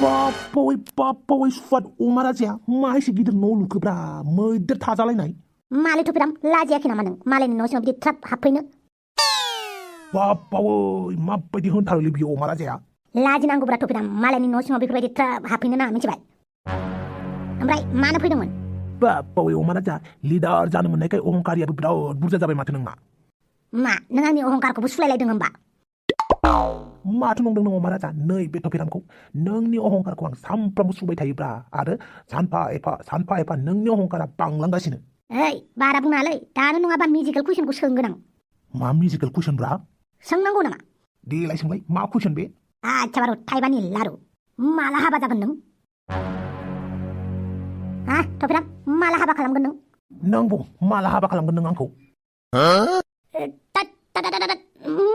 बाबावै सुवाद अमा राजाया मा एसे गिदिर न' लुखोब्रा मैदेर थाजालायनाय मालाय थफिराम लाजियाखै नामा नों मालायनि न' सिङाव बिदि ट्राप हाबफैनो बाबावै माबायदि होनथारोलै बियो अमा राजाया लाजिनांगौब्रा थफिराम मालायनि न' सिङाव बेफोरबायदि ट्राप हाबफैनो नाङा मिथिबाय ओमफ्राय मानो फैदोंमोन बाबावै अमा राजा लिडार जानो मोननायखाय अहंकारियाबो बिराद बुरजा जाबाय माथो नोंना मा नों आंनि अहंकारखौबो सुलायलायदों होमबा माथो नंदों नों अमा राजा नै बे थफिरामखौ नोंनि अहंकारखौ आं सानफ्रामबो सुबाय थायोब्रा आरो सानफा एफा नोंनि अहंकारा बांलांगासिनो ओइ बारा बुंनालै दानो नङाबा मिउजिकेल कुइसनखौ सोंगोन आं मा मिउजिकेल कुइसन ब्रा सोंनांगौ नामा देलाय सोंलाय मा कुइसन बे आच्छा बारु थाइबानि लारु माला हाबा जागोन नों हा थफिराम माला हाबा खालामगोन नों बुं माला हाबा खालामगोन नों आंखौ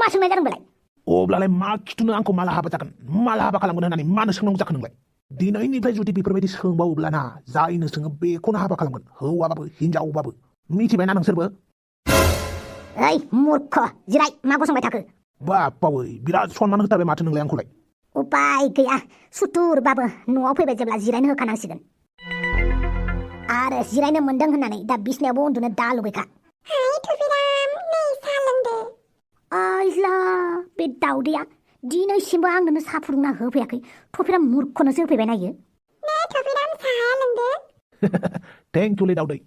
मा सोंनाय जादों बेलाय अब्लालाय मा खिथुनो आंखौ माला हाबा जागोन माला हाबा खालामगोन होननानै मानो सोंनांगौ जाखो नोंलाय दिनैनिफ्राय जुदि बेफोरबायदि सोंबावोब्लाना जायनो सोङो बेखौनो हाबा खालामगोन हौवाबाबो हिनजावबाबो मिथिबायना नोंसोरबो ओइ मूर्ख जिराय मा गसंबाय थाखो बाबावै बिराद सनमान होथारबाय माथो नोंलाय आंखौलाय उपाय गैया सुथुरबाबो न'आव फैबाय जेब्ला जिरायनो होखानांसिगोन आरो जिरायनो मोनदों होननानै दा बिसनायावबो उन्दुनो दा लुबैखा हाय थफिराम नै साहा लोंदो आइला बे दाउदैया दिनैसिमबो आंनो साहा फुदुंना होफैयाखै थफिराम मूर्खनोसो होफैबाय नायो नै थफिराम साहा लोंदो थेंक इउलै दाउदै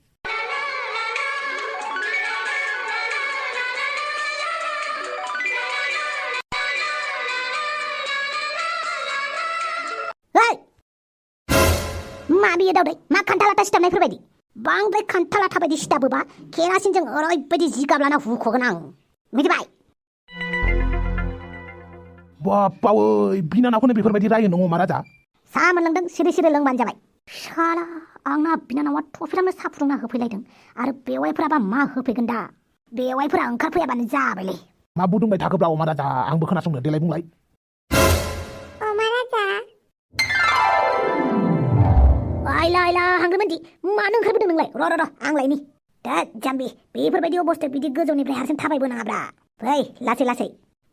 मा बियो दाउदै मा खान्थालाथा सिथाबनायफोरबायदि बांद्राय खान्थालाथा बायदि सिथाबोबा केरासिनजों ओरैबायदि जिगाब लाना हुख'गोन आं मिथिबाय बाबावै बिनानावखौनो बेफोरबायदि रायो नङा अमा राजा साहा मोनलोंदों सिरि सिरि लोंबानो जाबाय साला आंना बिनानावा थफिरामनो साहा फुदुंना होफैलायदों आरो बेवाइफोराबा मा होफैगोन दा बेवाइफोरा ओंखारफैयाबानो जाबायलै मा बुदुंबाय थाखोब्रा अमा राजा आंबो खोनासंनो देलाय बुंलाय अमा राजा आइला हांग्रोमोनदि मानो ओंखारबोदों नोंलाय र' आं लायनि दा जाम्बि बेफोरबायदि अबस्थायाव बिदि गोजौनिफ्राय हारसिं थाबायबोनाङाब्रा फै लासै लासै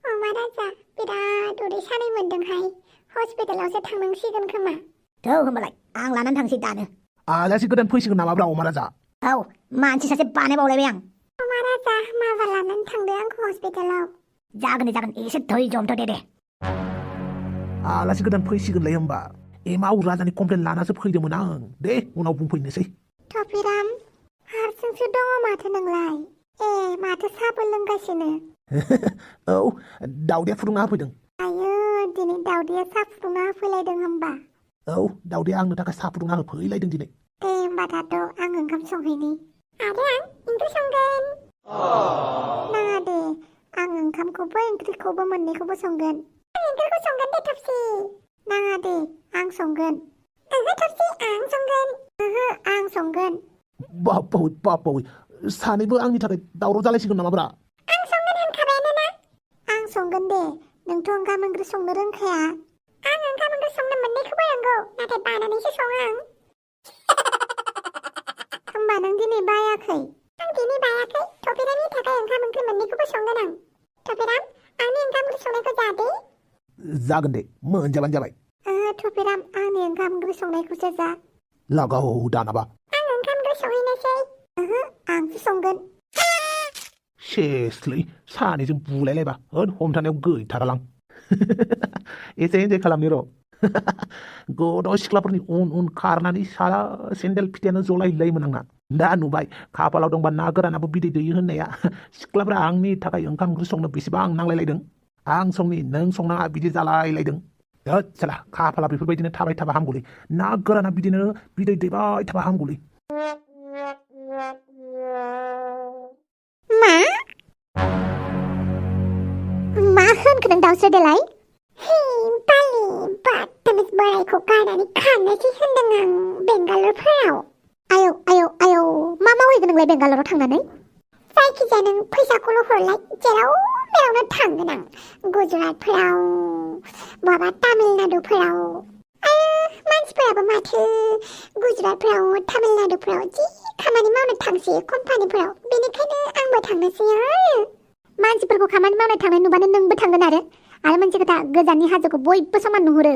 अमा राजा बिराद उदै सानाय मोनदोंहाय हस्पिटालावसो थांनांसिगोन खोमा थौ होमबालाय आं लानानै थांसै दानो आलासि गोदान फैसिगोन नामाब्रा अमा राजा औ मानसि सासे बानायबावलायबाय आं अमा राजा माबा लानानै थांदो आंखौ हस्पिटालाव जागोन एसे धैर्य हमथ' दे आलासि गोदान फैसिगोनलाय होमबा एमाव राजानि कमप्लेन लानासो फैदोंमोन आं दे उनाव बुंफैनोसै थफिराम हारसिंसो दङ माथो नोंलाय माथो साहाबो लोंगासिनो औ दाउदैया फुदुंना होफैदों आयो दिनै दाउदैया साहा फुदुंना होफैलायदों होमबा औ दाउदैया आंनो थाखाय साहा फुदुंना होफैलायदों दिनै दे होमबा दाथ' आं ओंखाम संहैनि आरो आं ओंख्रि संगोन नाङा दे आं ओंखामखौबो ओंख्रिखौबो मोननैखौबो संगोन आं ओंख्रिखौ संगोन दे थफसि नाङा दे आं संगोन ओहो थफसि आं संगोन ओहो आं संगोन बाबावै सानैबो आंनि थाखाय दावराव जालायसिगोन नामाब्रा आं संगोन होनखाबायानो ना आं संगोन दे नोंथ' ओंखाम ओंख्रि संनो रोंखाया आं ओंखाम ओंख्रि संनो मोननैखौबो रोंगौ नाथाय बानानैसो सङो आं होमबा नों दिनै बायाखै आं दिनै बायाखै थफिरामनि थाखाय ओंखाम ओंख्रि मोननैखौबो संगोन आं थफिराम आंनि ओंखाम ओंख्रि संनायखौ जादे जागोन दे मोनजाबानो जाबाय थफिराम आंनि ओंखाम ओंख्रि संनायखौसो जा लागाव दानाबा आं ओंखाम ओंख्रि संहैनोसै ओहो आंसो संगोन सेसलै सानैजों बुलायलायबा हमथानायाव गैथारालां एसे एन्जय खालामनि र' गद' सिख्लाफोरनि उन खारनानै सारा सेन्देल फिथायानो जलायलायोमोन आंना दा नुबाय खाफालाव दंबा ना गोरानाबो बिदै दैयो होननाया सिख्लाफ्रा आंनि थाखाय ओंखाम ओंख्रि संनो बेसेबां नांलायलायदों आं संनि नों संनाङा बिदि जालायलायदों साला खाफाला बेफोरबायदिनो थाबाय थाबा हामगौलै ना गोराना बिदिनो बिदै दैबाय थाबा हामगौलै मा होनखो नों दाउस्रि देलाय बालि बाथमिस बोरायखौ गारनानै खारनोसै होनदों आं बेंगालरफोराव आयौ मा मावहैगोन नोंलाय बेंगालराव थांनानै जायखिजाया नों फैसाखौल' हरलाय जेराव मेरावनो थांगोन आं गुजरातफोराव बहाबा तामिलनाडुफोराव मानसिफोराबो माथो गुजरातफोराव तामिलनाडुफोराव जि खामानि मावनो थांसै कम्पानिफोराव बेनिखायनो आंबो थांनोसै आरो मानसिफोरखौ खामानि मावनो थांनाय नुबानो नोंबो थांगोन आरो मोनसे खोथा गोजाननि हाजोखौ बयबो समान नुहुरो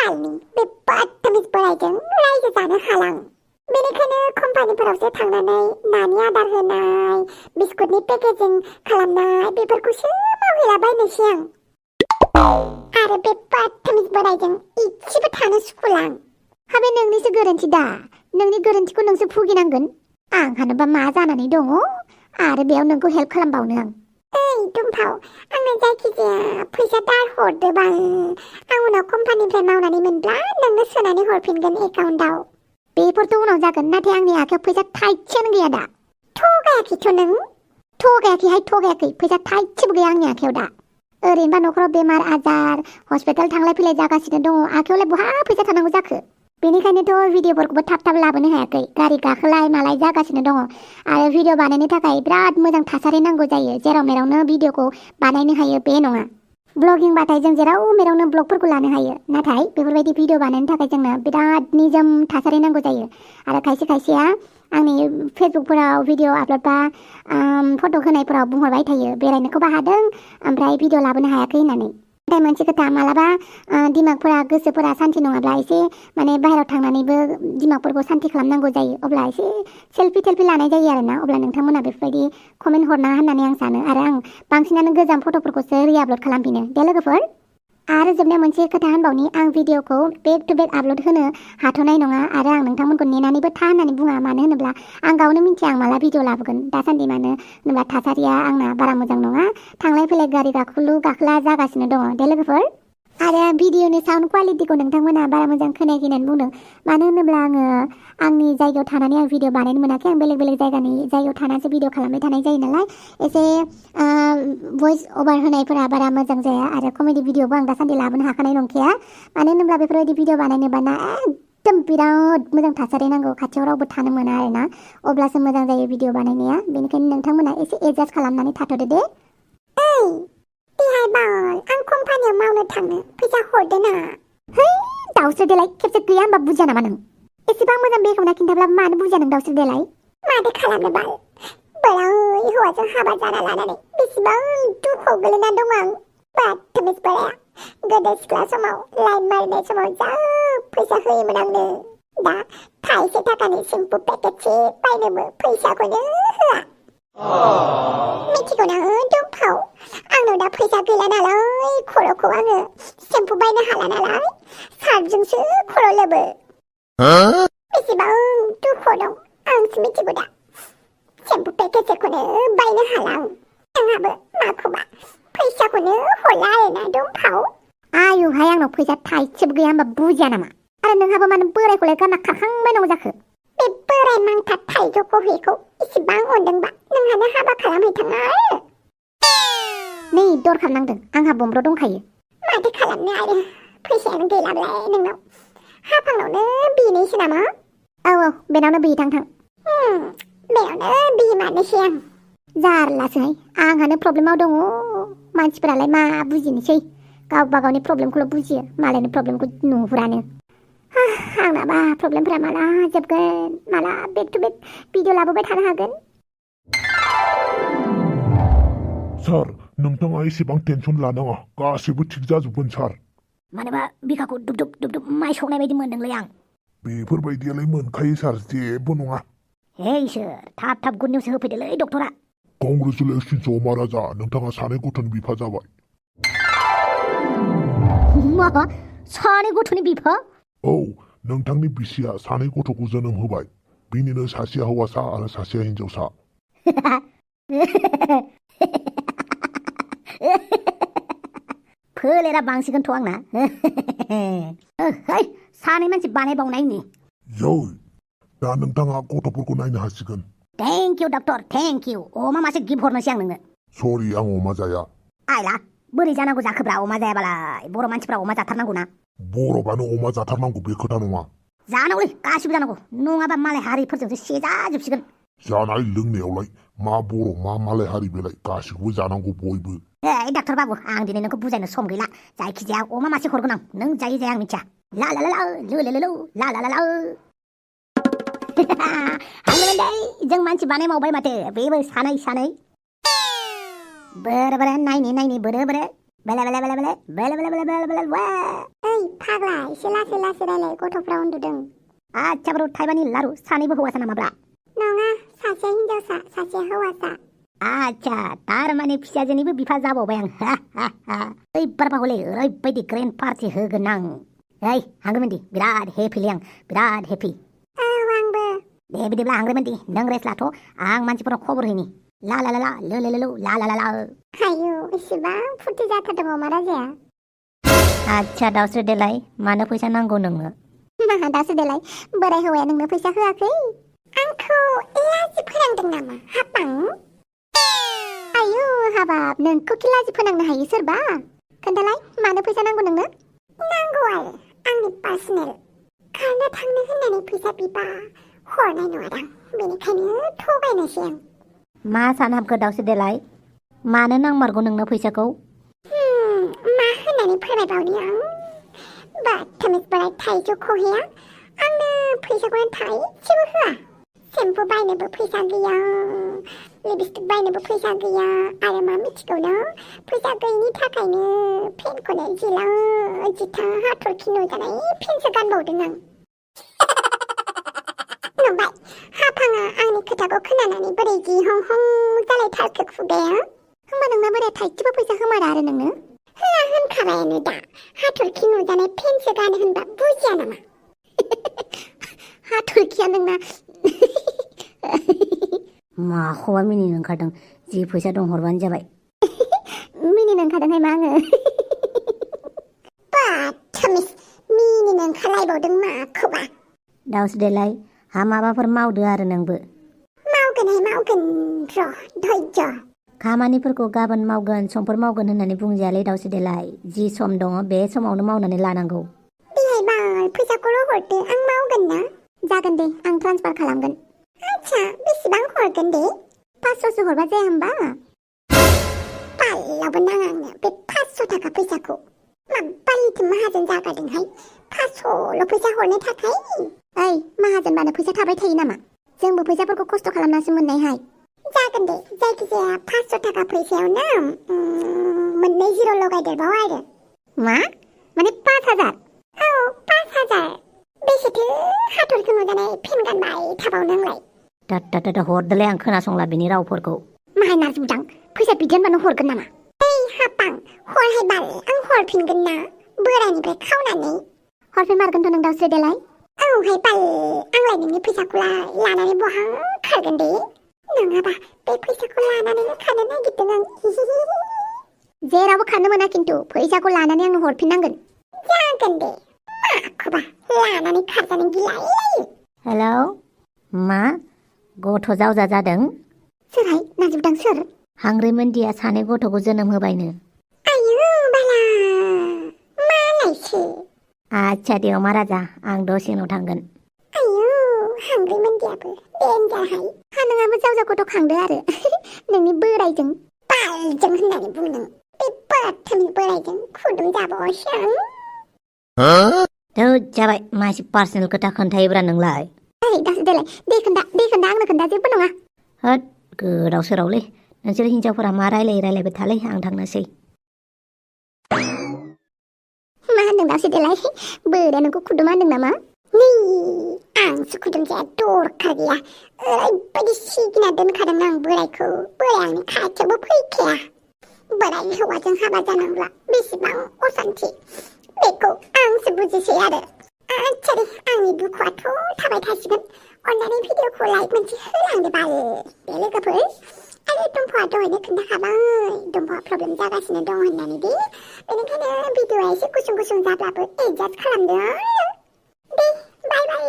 सालनि बे बदतमिज बोराइजों रायजो जानो हालां। बेनिखायनो कम्पानिफोरावसो थांनानै नानि आदार होनाय, बिस्कुटनि पेकेजिं खालामनाय बेफोरखौसो मावहैलाबायनोसै आं। आरो बे बदतमिज बोराइजों इसेबो थानो सुखुलां। हाबे नोंनिसो गोरोन्थि दा, नोंनि गोरोन्थिखौ नोंसो भुगिनांगोन। आंहानोबा मा जानानै दङ आरो बेयाव नोंखौ हेल्प खालामबावनो आं। ओइ दुमफाव, आंनो जायखिजाया फैसा दार हरदो बाल। आं उनाव कम्पानिनिफ्राय मावनानै मोनब्ला नोंनो सोनानै हरफिनगोन एकाउन्टाव। बेफोरथ' उनाव जागोन, नाथाय आंनि आखायाव फैसा थाइसेयानो गैया दा। थगायाखैथ' नों? थगायाखैहाय थगायाखै, फैसा थाइसेबो गैया आंनि आखायाव दा। ओरैनोबा न'खराव बेमार आजार, हस्पिटाल थांलाय फैलाय जागासिनो दङ, आखायावलाय बहा फैसा थानांगौ जाखो? बेनिखायनोथ' भिडिअफोरखौबो थाब थाब लाबोनो हायाखै, गारि गाखोलाय मालाय जागासिनो दङ। आरो भिडिअ बानायनो थाखाय बिराद मोजां थासारि नांगौ जायो, जेराव मेरावनो भिडिअखौ बानायनो हायो बे नङा। ब्लगिंबाथाय जों जेराव मेरावनो ब्लगफोरखौ लानो हायो, नाथाय बेफोरबायदि भिडिअ बानायनो थाखाय जोंनो बिराद निजोम थासारि नांगौ जायो। आरो खायसे खायसेया आंनि फेसबुकफोराव भिडिअ आपल'ड बा फट' होनायफोराव बुंहरबाय थायो बेरायनोखौबा हादों ओमफ्राय भिडिअ लाबोनो हायाखै होननानै। नाथाय मोनसे खोथा, मालाबा दिमागफोरा गोसोफोरा सान्थि नङाब्ला एसे माने बाहेरायाव थांनानैबो दिमागफोरखौ सान्थि खालामनांगौ जायो, अब्ला एसे सेल्फि टेल्फि लानाय जायो आरोना। अब्ला नोंथांमोना बेफोरबायदि कमेन्ट हरनाङा होननानै आं सानो। आरो आं बांसिनानो गोजाम फट'फोरखौसो रिआपल'ड खालामफिनो दे लोगोफोर। आरो जोबनायाव मोनसे खोथा होनबावनि, आं भिडिअखौ बेक टु बेक आपल'ड होनो हाथ'नाय नङा आरो आं नोंथांमोनखौ नेनानैबो था होननानै बुङा। मानो होनोब्ला आं गावनो मिन्थिया आं माला भिडिअ लाबोगोन। दासान्दि मानो होनोब्ला थासारिया आंना बारा मोजां नङा, थांलाय फैलाय गारि गाखोलु गाखोला जागासिनो दङ दे लोगोफोर। आरो भिडिअनि साउन्ड क्वालिटिखौ नोंथांमोना बारा मोजां खोनायाखै होननानै बुंदों। मानो होनोब्ला आङो आंनि जायगायाव थानानै आं भिडिअ बानायनो मोनाखै, आं बेलेग बेलेग जायगायाव थानानैसो भिडिअ खालामबाय थानाय जायो नालाय, एसे भइस अभार होनायफोरा बारा मोजां जाया। आरो कमेडि भिडिअबो आं दासान्दि लाबोनो हाखानाय नंखाया, मानो होनोब्ला बेफोरबायदि भिडिअ बानायनोबा ना एकदम बिराद मोजां थासारि नांगौ, खाथियाव रावबो थानो मोना आरोना, अब्लासो मोजां जायो भिडिअ बानायनाया। बेनिखायनो नोंथांमोना एसे एडजास्ट खालामनानै थाथ'दो दे। ओइ देहाय बाल, आं कम्पानियाव मावनो थांनो फैसा हरदो ना। है दाउस्रि देलाय, खेबसे गैया होनबा बुजिया नामा नों? एसेबां मोजां बेखेवना खिन्थाब्ला मानो बुजिया नों दाउस्रि देलाय? माथो खालामनो बाल, बोराय हौवाजों हाबा जाना लानानै बेसेबां दुखुआव गोलैना दं आं। बदतमिज बोराया गोदो सिख्ला समाव लाइन मारिनाय समाव जा फैसा होयोमोन आंनो, दा थाइसे थाखानि सेम्पु पेकेटसे बायनोबो फैसाखौनो होआ। मिथिगौ ना दुमफाव, आंनाव दा फैसा गैला नालाय खर'खौ आङो सेम्पु बायनो हाला नालाय सार्फजोंसो खर' लोबो। बेसेबां दुखुआव दं आंसो मिथिगौ दा। सेम्पु पेकेटसेखौनो बायनो हाला आंहाबो माखौबा फैसाखौनो हरला आरोना दुमफाव। आयुहाय, आंनाव फैसा थाइसेबो गैया होनबा बुजिया नामा? आरो नोंहाबो मानो बोरायखौलाय गारना खारखांबायनांगौ जाखो? बे बोराय मांथा थाइजौ गहेखौ इसेबां अनदोंबा नोंहानो हाबा खालामहैथाङा आरो। नै दरखार नांदों, आंहा बम्ब्र दंखायो। माथो खालामनो आरो, फैसायानो गैलाब्लाय नोंनाव। हाफांनावनो बिनोसै नामा? औ बेनावनो बियो थां। बेयावनो बिमारनोसै आं। जारलासोहाय, आंहानो प्रब्लेमाव दङ, मानसिफोरालाय मा बुजिनोसै, गावबा गावनि प्रब्लेमखौल' बुजियो, मालायनि प्रब्लेमखौ नुहुरानो। आंनाबा प्रब्लेमफोरा माला जोबगोन, माला बेक टु बेक भिडिअ लाबोबाय थानो हागोन। सार, नोंथाङा एसेबां टेनसन लानाङा, गासैबो थिग जाजोबगोन सार। मानोबा बिखाखौ दुब दुब दुब दुब माइ सौनाय बायदि मोनदोंलै आं। बेफोरबायदियालाय मोनखायो सार, जेबो नङा। हे इसोर, थाब थाब गुड निउस होफैदोलै डक्टरा। कंग्रेचुलेसन्स अमा राजा, नोंथाङा सानै गथ'नि बिफा जाबाय। मा? सानै गथ'नि बिफा? औ, नोंथांनि बिसिया सानै गथ'खौ जोनोम होबाय, बिनिनो सासेया हौवासा आरो सासेया हिनजावसा। फोलेरा बांसिगोनथ' आंना। सानै मानसि बानायबावनायनि। जै, दा नोंथाङा गथ'फोरखौ नायनो हासिगोन। Thank you doctor, thank you. अमा मासे गिफ्ट हरनोसै आं नोंनो। सरि, आं अमा जाया। आइला, बोरै जानांगौ जाखोब्रा अमा जायाबालाय? बर' मानसिफ्रा अमा जाथारनांगौ ना? बर'बानो अमा जाथारनांगौ बे खोथा नङा। जानांगौलै, गासिबो जानांगौ, नङाबा मालाय हारिफोरजोंसो सेजाजोबसिगोन। जानाय लोंनायावलाय मा बर' मा मालाय हारि बेलाय, गासिखौबो जानांगौ बयबो। डाक्टर बाबु, आं दिनै नोंखौ बुजायनो सम गैला। जायखिजाया अमा मासे हरगोन आं, नों जायो जाया आं मिथिया। ला ला ला ला लो लो लो ला ला ला ला। हांगोमोनदै, जों मानसि बानायबावबाय माथो, बेबो सानै। बोरो बोरो नायनि बोरो बोरो। बेले बेले बेले बेले बेले बेले बेले बेले बेले वे ओइ फाग्ला एसे लासै लासै रायलाय गथ'फ्रा उन्दुदों आच्छा ब्र थाइबानि लारु सानैबो हौवासा नामाब्रा नङा सासे हिनजावसा सासे हौवासा आच्छा तारमाने फिसाजोनिबो बिफा जाबावबाय आं हा हा हा ओइबार हले ओरैबायदि ग्रेन्ड पार्टि होगोन आं ओइ हांग्रिमोनदि बिराद हेपिलै आं बिराद हेपि औ आंबो दे बिदिब्ला हांग्रिमोनदि नों रेस्ट लाथ' आं मानसिफोरनाव खबर हैनि ला ला ला ला लो लो लो लो ला ला ला ला आयु इसेबां फुरथि जाथारदों अमा राजाया आच्छा दावस्रि देलाय मानो फैसा नांगौ नोंनो मा दासो देलाय बोराय हौवाया नोंनो फैसा होआखै आंखौ लाजि फोनांदों नामा हाबां आयु हाबाब नोंखौ कि लाजि फोनांनो हायो सोरबा खोन्थालाय मानो फैसा नांगौ नोंनो नांगौ आरो आंनि पार्सनेल खारनो थांनो होननानै फैसा बिबा हरनाय नङादां बेनिखायनो थगायनोसै आं मा सानहाबखो दावस्रि देलाय मानो नांमारगौ नोंनो फैसाखौ मा होननानै फोरमायबावनि आं बाथमिस बोराय थाइजौ खहेया आंनो फैसाखौनो थाइसेबो होआ सेम्पु बायनोबो फैसा गैया लिपस्टिक बायनोबो फैसा गैया आरो मा मिथिगौनो फैसा गैयिनि थाखायनो फेनखौनो जिला जिथा हाथरखि नुजानाय फेनसो गानबावदों आं नुबाय हाफाङा आंनि खोथाखौ खोनानानै बोरै गिहं हं जालायथारखो खुगाया होमबा नोंना बोराय थाइसेबो फैसा होमारा आरो नोंनो होआ होनखाबायानो दा हाथरखि नुजानाय फेनसो गानो होनबा बुजिया नामा हाथरखिया नोंना माखौबा मिनिनो ओंखारदों जि फैसा दं हरबानो जाबाय मिनिनो ओंखारदोंहाय मा आङो बाथमिस मिनिनो ओंखारलायबावदों माखौबा दावस्रि देलाय हा माबाफोर मावदो आरो नोंबो मावगोन र' धैर्य खामानिफोरखौ गाबोन मावगोन समफोर मावगोन होननानै बुंजायालै दावस्रि देलाय जि सम दङ बे समावनो मावनानै लानांगौ बेहाय बाल फैसाखौल' हरदो आं मावगोन ना जागोन दे आं ट्रान्सफार खालामगोन आच्छा बेसेबां हरगोन दे 500सो हरबा जाया होमबा बालावबो नाङा आंनो बे 500 थाखा फैसाखौ माबालिथो माहाजोन जागारदोंहाय 500ल' फैसा हरनो थाखाय ओइ माहाजोनबानो फैसा थाबाय थायो नामा जोंबो फैसाफोरखौ खस्थ' खालामनासो मोननायहाय जागोन दे जायखिजाया 500 थाखा फैसायावनो मोननै जिर' लगायदेरबाव आरो मा माने 5000 औ 5000 बेसेथो हाथरखि नुजानाय फेन गानबाय थाबाव नोंलाय दा हरदोलाय आं खोनासंला बिनि रावफोरखौ माहाय नारजुदां फैसा बिदि होनबानो हरगोन नामा ओइ हाबां हरहाय बाल आं हरफिनगोन ना बोरायनिफ्राय खावनानै हरफिनमारगोनथ' नों दावस्रि देलाय औहाय बाल आंलाय नोंनि फैसाखौ लानानै बहा खारगोन दे नङाबा बे फैसाखौ लानानैनो खारनो नागिरदों आं जेरावबो खारनो मोना खिन्थु फैसाखौ लानानै आंनो हरफिननांगोन जागोन दे माखौबा लानानै खारजानो गिलायलायो हेलौ मा गथ' जावजा जादों सोरहाय नाजुबदां सोर हांग्रिमोनदिया सानै गथ'खौ जोनोम होबायनो आयु बाला मालायसो आच्छा दे अमा राजा आं दसे उनाव थांगोन आयु हांग्रिमोनदियाबो देनजारहाय हा नोंहाबो जावजा गथ' खांदो आरो नोंनि बोरायजों बालजों होननानै बुंदों बे बाथोनि बोरायजों खुदुं जाबावासै आं जाबाय मासे पार्सनेल खोथा खोन्थायोब्रा नोंलाय ओइ दासो देलाय दे खोन्था आंनो खोन्था जेबो नङा होद गोदाव सोरावलै नोंसोर हिनजावफोरा मा रायलायबाय थालै आं थांनोसै मा होनदों दासो देलाय बोराया नोंखौ खुदुमा होनदों नामा नै आंसो खुदुम जाया दरखार गैया ओरैबायदि सिगिना दोनखादों आं बोरायखौ बोराय आंनि खाथियावबो फैखाया बोराय हौवाजों हाबा जानांब्ला बेसेबां असान्थि बेखौ आंसो बुजिसै आरो आच्छा दे आंनि दुखुआथ' थाबाय थासिगोन अन्नानै भिडिअखौ लाइक मोनसे होलांदो बाल दे लोगोफोर आरो दम्फ'आ दहायनो खोन्थाखाबाय दम्फ'आ प्रब्लेम जागासिनो दं होननानै दे बेनिखायनो भिडिअआ एसे गुसुं जाब्लाबो एडजास्ट खालामदो दे बाय बाय